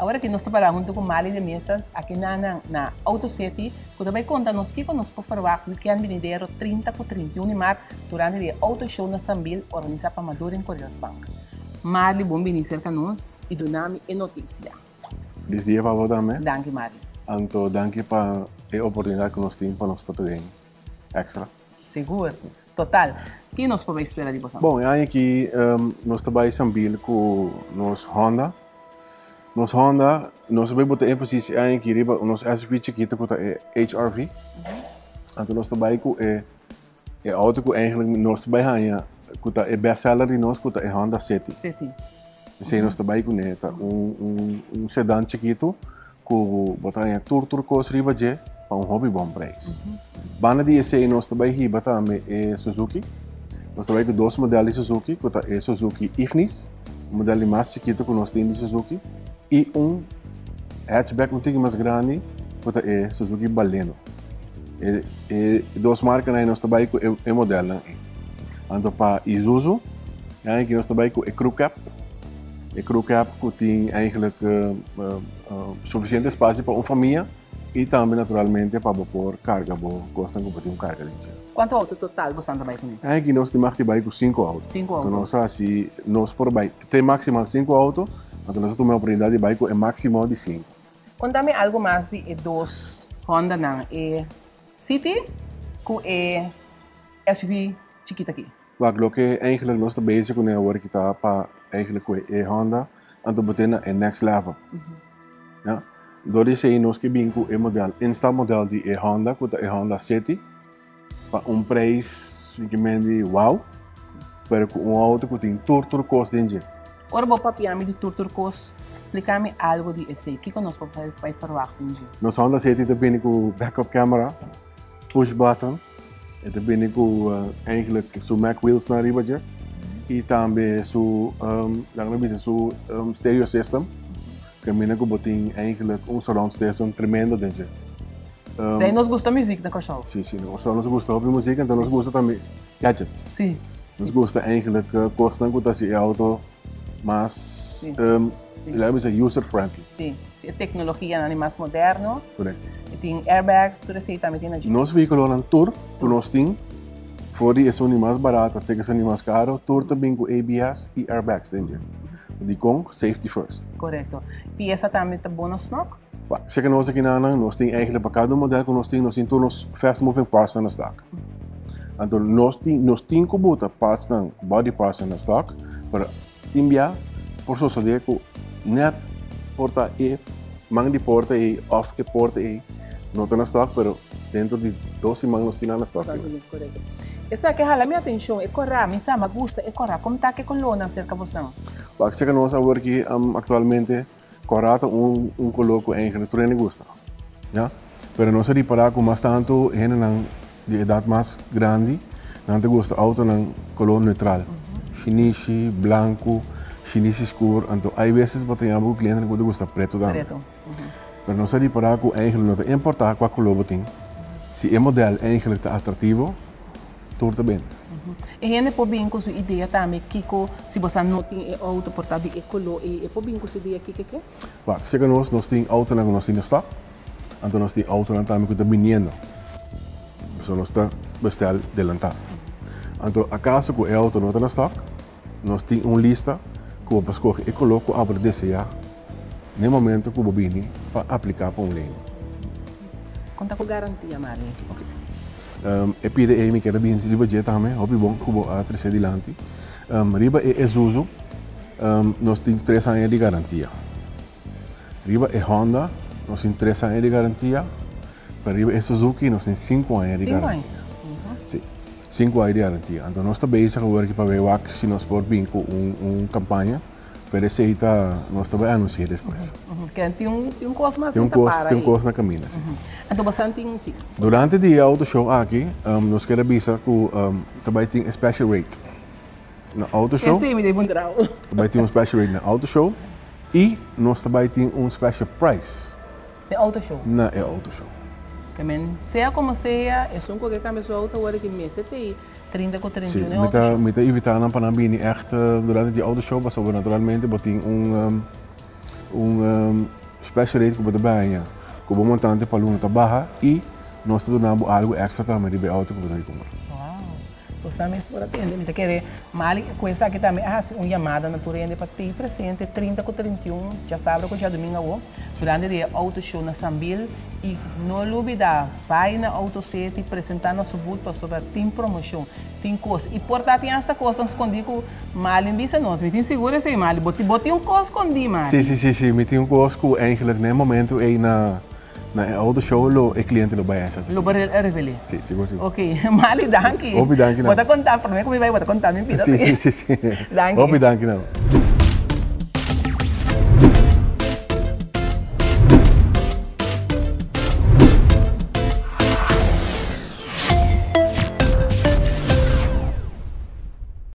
Awor aki nos ta para hunto ku Marley de Mesas aki na nan na Auto City ku ta bai konta nos kiko nos por ferwagt weekend binidero 30 ku 31 di mart durante di e Auto Show na Sambil organisa pa Madurin Corios Bank. Marley bon bini serka nos i duna mi e notisia. Felis dia pa bo tambe. Danki Marley. Anto danki pa e oportunidat ku nos tin pa nos por ta den Extra. Sigur. Total. Ki nos por bay spera di boso? Bon, e aña aki nos ta bay Sambil ku nos Honda. Nos Honda, nos a bay bota énfasis e aña aki riba nos SUV chikito ku ta e HRV. Anto nos ta bay ku e e auto ku eigenlijk nos ta bay haña ku ta e best seller di nos ku ta e Honda City. City. Esei nos ta bay kuné. Ta un un un sedan chikito Ku bo ta haña tur tur kos riba dje pa un hopi bon preis. Banda di esei nos ta bai hiba tambe e Suzuki. Nos ta bai ku dos model di Suzuki, ku ta e Suzuki Ignis, un model di mas chikitu ku nos tin di Suzuki, i un hatchback un tiki mas grandi ku ta e Suzuki Baleno. E e dos markanan ei nos ta bai ku e e modelnan ei. Anto pa Isuzu, e aña aki nos ta bai ku e Crew Cab. E crew cab ku tin eigenlijk sufisiente espasio pa un famia i tambe naturalmente pa bo por karga bo kosnan ku bo tin ku karga den dje. Kuantu outo total bo san ta bai kuné? Aki nos tin mag di bai ku sinku outo. Sinku outo. Nos a hasi, nos por bai te maksimal sinku outo, anto nos a tuma e oportunidat di bai ku e maksimo di sinku. Konta mi algu mas di e dos Hondanan, e City ku e SUV chikit aki. Wak, loke eigenlijk nos ta bezig kuné awor ki ta pa eigenlijk ku e Honda anto bo tin na e next level. Ya. Dor di esei nos ke bin ku e model, instapmodel di e Honda ku ta e Honda City pa un prijs mi ke men di wow, pero ku un auto ku tin tur tur kos den dje. Ora bo papia mi di tur tur kos, splika mi algo di esei. Kiko nos por bai ferwagt den dje? Nos Honda City ta bini ku backup camera, push button. E ta bini ku eigenlijk su Mac wheels nan riba dje i tambe su laga mi bisa su stereo system kaminda ku bo tin eigenlijk un surround system tremendo den dje. Dei nos gusta muziek na Kòrsou. Si, si, na Kòrsou nos gusta hopi muziek anto nos gusta tambe gadgets. Si. Nos gusta eigenlijk kosnan ku ta hasi e auto mas laga mi bisa user friendly. Si, si e teknologianan di mas moderno. Correcto. E tin airbags, tur esei tambe tin allí. Nos vehículonan tur ku nos tin, for di esun di mas barato te esun di mas karo, tur ta bin ku ABS i airbags den dje. Dikon? Safety first. Korekto. Piesa tambe ta bon na snòk? Ba, seke nos aki nan, nos tin eigenlijk pa kada un model ku nos tin, nos tin tur nos fast moving parts nan na stock. Anto nos tin, nos tin ku buta parts nan, body parts nan na stock, pero tin bia por sosode ku net por ta e man di porta ei of e porta ei no ta na stock, pero dentro di dos siman nos tin nan na stock. Korekto. Esaki a hala mi atenshon, e kora, mi sa, mi a gusta e kora. Kon ta ku e kolónan serka bosan? Wak, serka nos awor aki aktualmente Kòrá ta un un koló ku eigenlijk tur hende gusta, ya. Pero nos a ripará ku mas tantu hendenan di edat mas grandi nan ta gusta outonan koló neutral, shinishi, blanku, shinishi skur, anto hay beses bo ta yama ku klientenan ku ta gusta pretu tambe. Pero nos a ripará ku eigenlijk no ta importá kua koló bo tin, si e modèl eigenlijk ta atrativo, Tur ta bende. E hende por bin ku su idea tambe kiko si bo sa no tin e outo por ta di e koló ei e por bin ku su idea kiko e ke? Wak, seka nos, nos tin outonan ku nos tin na stòk, anto nos tin outonan tambe ku ta biniendo. Pasobra nos ta bestèl delantá. Anto akaso ku e outo no ta na stòk, nos tin un lista ku bo por skohe e koló ku abo ta deseá na e momento ku bo bini pa apliká pa un leni. Kon ta ku garantia, Marley? Ok. E pida ei mi keda binti riba dje tambe, hopi bon ku bo a trese dilanti. Riba e Isuzu nos tin tres aña di garantia. Riba e Honda nos tin tres aña di garantia, pero riba e Suzuki nos tin sinku aña di garantia. Sinku aña? Si, sinku aña di garantia. Anto nos ta bezig awor aki pa bay wak si nos por bin ku un kampaña, pero esei ta nos ta bay anunsia despues. Ken tin un tin un kos mas ku ta para ei. Tin un kos na kaminda, si. Anto bosan tin, si. Durante di e auto show aki nos kier a bisa ku ta bay tin e special rate. Na auto show. Esei mi ta puntra bo. Ta bai tin un special rate na auto show y nos ta bai tin un special price. Na e auto show. Na e auto show. Ke men sea como sea esun ku ke kambia su auto awor ki mester ta ei 30 ku 31 na e auto show. Si, mi ta invita nan pa nan bini echt durante di auto show pasobra naturalmente bo tin un. Un special rate ku bo ta baña ku bo montante pa luna ta baha i nos ta duna bo algu extra tambe riba e outo ku bo ta bai kumpra. Wow! Bo sa mes por a tende. Mi ta kere Mali ku esaki tambe a hasi un yamada na tur hende pa tei presente 30 ku 31 djasabra ku djadumingu awo durante di e auto show na Sambil i no lubida bai na Auto City presenta na su booth pasobra tin promoshon. Tin kos. I por ta tin asta kosnan skondí ku Marlin bisa nos. Mi tin sigur esei, Marlin. Bo bo tin un kos skondí, Marlin. Sí, sí, sí, sí. Mi tin un kos ku eigenlijk na e momento ei na na e auto show lo e kliente lo bai hesha. Lo bai revel'é. Sí, sigur, sigur. Ok. Marlin, danki. Hopi danki nan. Bo ta konta, promé ku mi bai bo ta konta mi pida. Sí, sí, sí, sí. Danki. Hopi danki nan.